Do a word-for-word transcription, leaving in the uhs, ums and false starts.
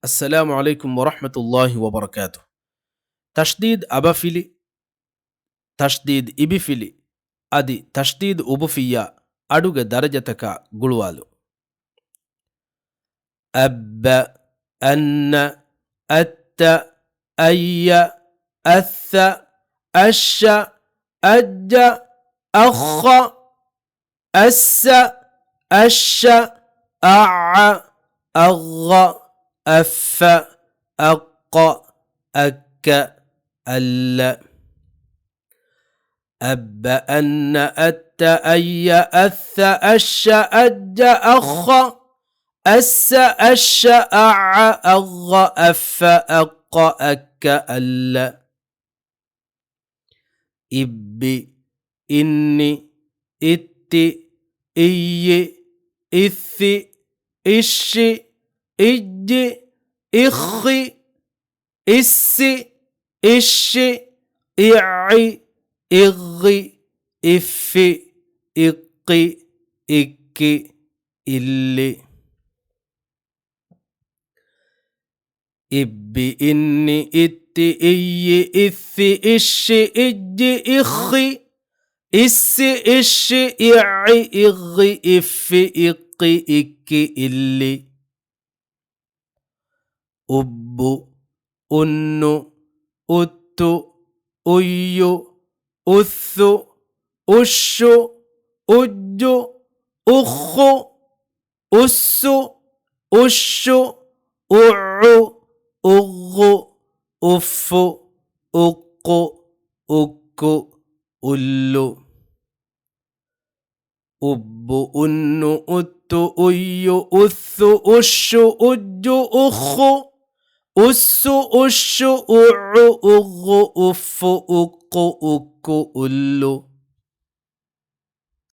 السلام عليكم ورحمة الله وبركاته. ތަޝްދީދު އަބަފިލި، ތަޝްދީދު އިބިފިލި، އަދި ތަޝްދީދު އުބުފިއްޔާ އަޑުގެ ދަރަޖަތަކާ ގުޅުވާލު. އައްބަ، އަންނަ، އައްތަ، އައްޔަ، އައްޘަ، އައްޝަ، އައްޖަ، އައްޚަ، އައްސަ، އައްޝަ، އައްޢަ، އައްޣަ، އައްފަ، އައްޤަ، އައްކަ، އައްލަ. އައްބަ، އަންނަ، އައްތަ، އައްޔަ، އައްޘަ، އައްޝަ، އައްޖަ، އައްޚަ، އައްސަ، އައްޝަ، އައްޢަ، އައްޣަ، އައްފަ، އައްޤަ، އައްކަ، އައްލަ. އިއްބި، އިއްނި، އިއްތި، އިއްޔި، އިއްޘި، އިއްޝި، އިއްޖި، އިއްޚި، އިއްސި، އިއްޝި، އިއްޢި، އިއްޣި، އިއްފި، އިއްޤި، އިއްކި، އިއްލި. އިއްބި، އިއްނި، އިއްތި، އިއްޔި، އިއްޘި، އިއްޝި، އިއްޖި، އިއްޚި، އިއްސި، އިއްޝި، އިއްޢި، އިއްޣި، އިއްފި، އިއްޤި، އިއްކި، އިއްލި. އުއްބު، އުއްނު، އުއްތު، އުއްޔު، އުއްޘު، އުއްޝު، އުއްޖު، އުއްޚު، އުއްސު، އުއްޝު، އުއްޢު، އުއްޣު، އުއްފު، އުއްޤު، އުއްކު، އުއްލު. އުއްބު، އުއްނު، އުއްތު، އުއްޔު، އުއްޘު، އުއްޝު، އުއްޖު، އުއްޚު، އުއްސު، އުއްޝު، އުއްޢު، އުއްޣު، އުއްފު، އުއްޤު، އުއްކު، އުއްލު.